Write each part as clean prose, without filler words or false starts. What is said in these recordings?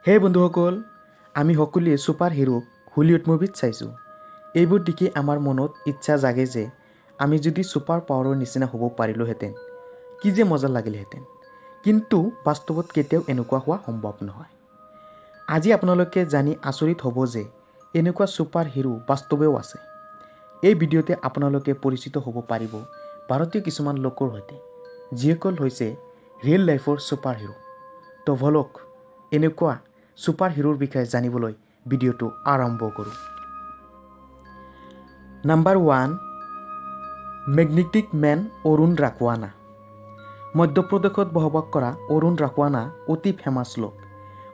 হে বন্ধুসকল, আমি সকলোৱে ছুপাৰ হিৰোক হলিউড মুভিত চাইছোঁ। এইবোৰ দেখি আমাৰ মনত ইচ্ছা জাগে যে আমি যদি ছুপাৰ পাৱাৰৰ নিচিনা হ'ব পাৰিলোহেঁতেন, কি যে মজা লাগিলহেঁতেন। কিন্তু বাস্তৱত কেতিয়াও এনেকুৱা হোৱা সম্ভৱ নহয়। আজি আপোনালোকে জানি আচৰিত হ'ব যে এনেকুৱা ছুপাৰ হিৰো বাস্তৱেও আছে। এই ভিডিঅ'তে আপোনালোকে পৰিচিত হ'ব পাৰিব ভাৰতীয় কিছুমান লোকৰ সৈতে, যিসকল হৈছে ৰিয়েল লাইফৰ ছুপাৰ হিৰো। তো বলক, এনেকুৱা ছুপাৰ হিৰোৰ বিষয়ে জানিবলৈ ভিডিঅ'টো আৰম্ভ কৰোঁ। Number 1, magnetic man Arun Rakwana. মধ্যপ্ৰদেশত বসবাস কৰা অৰুণ ৰাকৱানা অতি ফেমাছ লোক।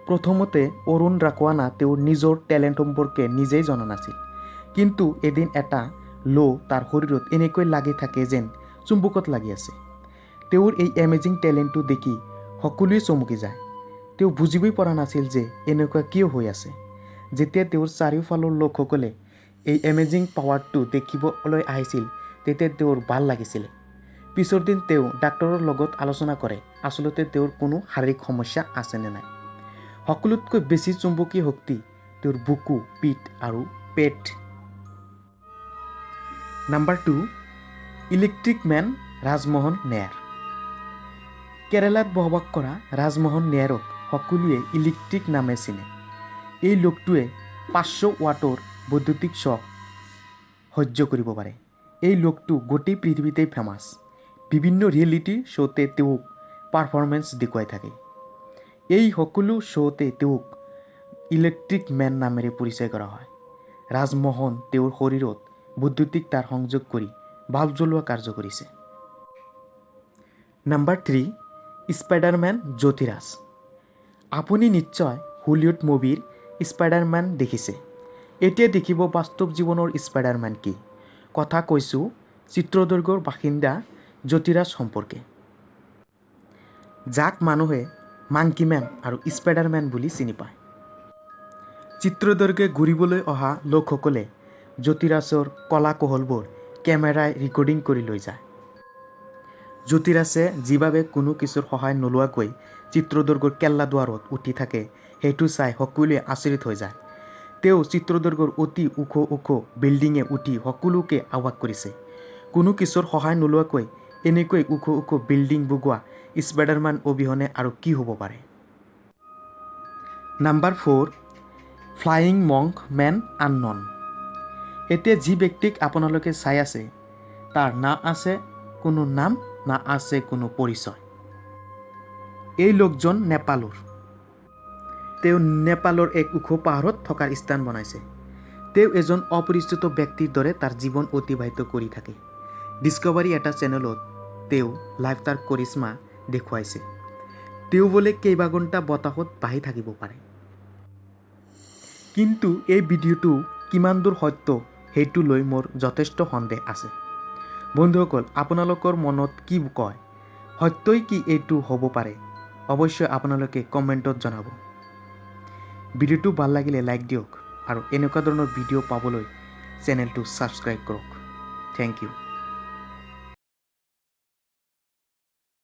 প্ৰথমতে অৰুণ ৰাকৱানা তেওঁৰ নিজৰ টেলেণ্ট সম্পৰ্কে নিজেই জনা নাছিল। কিন্তু এদিন এটা লো তাৰ শৰীৰত এনেকৈ লাগি থাকে যেন চুম্বকত লাগি আছে। তেওঁৰ এই এমেজিং টেলেণ্টটো দেখি সকলোৱে চমকি যায়। তেওঁ বুজিবই পৰা নাছিল যে এনেকুৱা কিয় হৈ আছে। যেতিয়া তেওঁৰ চাৰিওফালৰ লোকসকলে এই এমেজিং পাৱাৰটো দেখিবলৈ আহিছিল, তেতিয়া তেওঁৰ ভাল লাগিছিলে। পিছৰ দিন তেওঁ ডাক্তৰৰ লগত আলোচনা কৰে, আচলতে তেওঁৰ কোনো শাৰীৰিক সমস্যা আছেনে নাই। সকলোতকৈ বেছি চুম্বকীয় শক্তি তেওঁৰ বুকু, পিঠ আৰু পেট। Number 2, electric man Rajmohan Nair. কেৰালাত বসবাস কৰা ৰাজমোহন নেয়াৰক সকলোৱে ইলেক্ট্ৰিক নামে চিনে। এই লোকটোৱে 500 ৱাটৰ বৈদ্যুতিক শ্বক সহ্য কৰিব পাৰে। এই লোকটো গোটেই পৃথিৱীতেই ফেমাছ। বিভিন্ন ৰিয়েলিটি শ্ব'তে তেওঁক পাৰফৰ্মেঞ্চ দেখুৱাই থাকে। এই সকলো শ্ব'তে তেওঁক ইলেক্ট্ৰিক মেন নামেৰে পৰিচয় কৰা হয়। ৰাজমোহন তেওঁৰ শৰীৰত বৈদ্যুতিক তাঁৰ সংযোগ কৰি বাল্ব জ্বলোৱা কাৰ্য কৰিছে। Number 3, Spiderman Jyotiraj. আপুনি নিশ্চয় হলিউড মুভিৰ স্পাইডাৰমেন দেখিছে। এতিয়া দেখিব বাস্তৱ জীৱনৰ স্পাইডাৰমেন কি। কথা কৈছোঁ চিত্ৰদুৰ্গৰ বাসিন্দা জ্যোতিৰাজ সম্পৰ্কে, যাক মানুহে মাংকিমেন আৰু স্পাইডাৰমেন বুলি চিনি পায়। চিত্ৰদুৰ্গে ঘূৰিবলৈ অহা লোকসকলে জ্যোতিৰাজৰ কলা কৌশলবোৰ কেমেৰাই ৰেকৰ্ডিং কৰি লৈ যায়। জ্যোতিৰাজে যিভাৱে কোনো কিছুৰ সহায় নোলোৱাকৈ চিত্ৰদুৰ্গৰ কেল্লাদুৱাৰত উঠি থাকে, সেইটো চাই সকলোৱে আচৰিত হৈ যায়। তেওঁ চিত্ৰদুৰ্গৰ অতি ওখ ওখ বিল্ডিঙে উঠি সকলোকে অবাক কৰিছে। কোনো কিছুৰ সহায় নোলোৱাকৈ এনেকৈ ওখ ওখ বিল্ডিং বগোৱা স্পাইডাৰমেন অবিহনে আৰু কি হ'ব পাৰে? নাম্বাৰ 4, ফ্লাইং মংক মেন আননন। এতিয়া যি ব্যক্তিক আপোনালোকে চাই আছে, তাৰ না আছে কোনো নাম, না আছে কোনো পৰিচয়। এই লোকজন নেপালৰ। তেওঁ নেপালৰ এক ওখ পাহাৰত থকাৰ স্থান বনাইছে। তেওঁ এজন অপৰিচিত ব্যক্তিৰ দৰে তাৰ জীৱন অতিবাহিত কৰি থাকে। ডিস্কভাৰী এটা চেনেলত তেওঁ লাইভ তাৰ কৰিশ্মা দেখুৱাইছে। তেওঁ বোলে কেইবা ঘণ্টা বতাহত ভাহি থাকিব পাৰে। কিন্তু এই ভিডিঅ'টো কিমান দূৰ সত্য, সেইটো লৈ মোৰ যথেষ্ট সন্দেহ আছে। বন্ধুসকল, আপোনালোকৰ মনত কি কয়? সত্যই কি এইটো হ'ব পাৰে? অৱশ্যে আপোনালোকে কমেণ্টত জনাব। ভিডিঅ'টো ভাল লাগিলে লাইক দিয়ক আৰু এনেকুৱা ধৰণৰ ভিডিঅ' পাবলৈ চেনেলটো ছাবস্ক্ৰাইব কৰক। Thank U.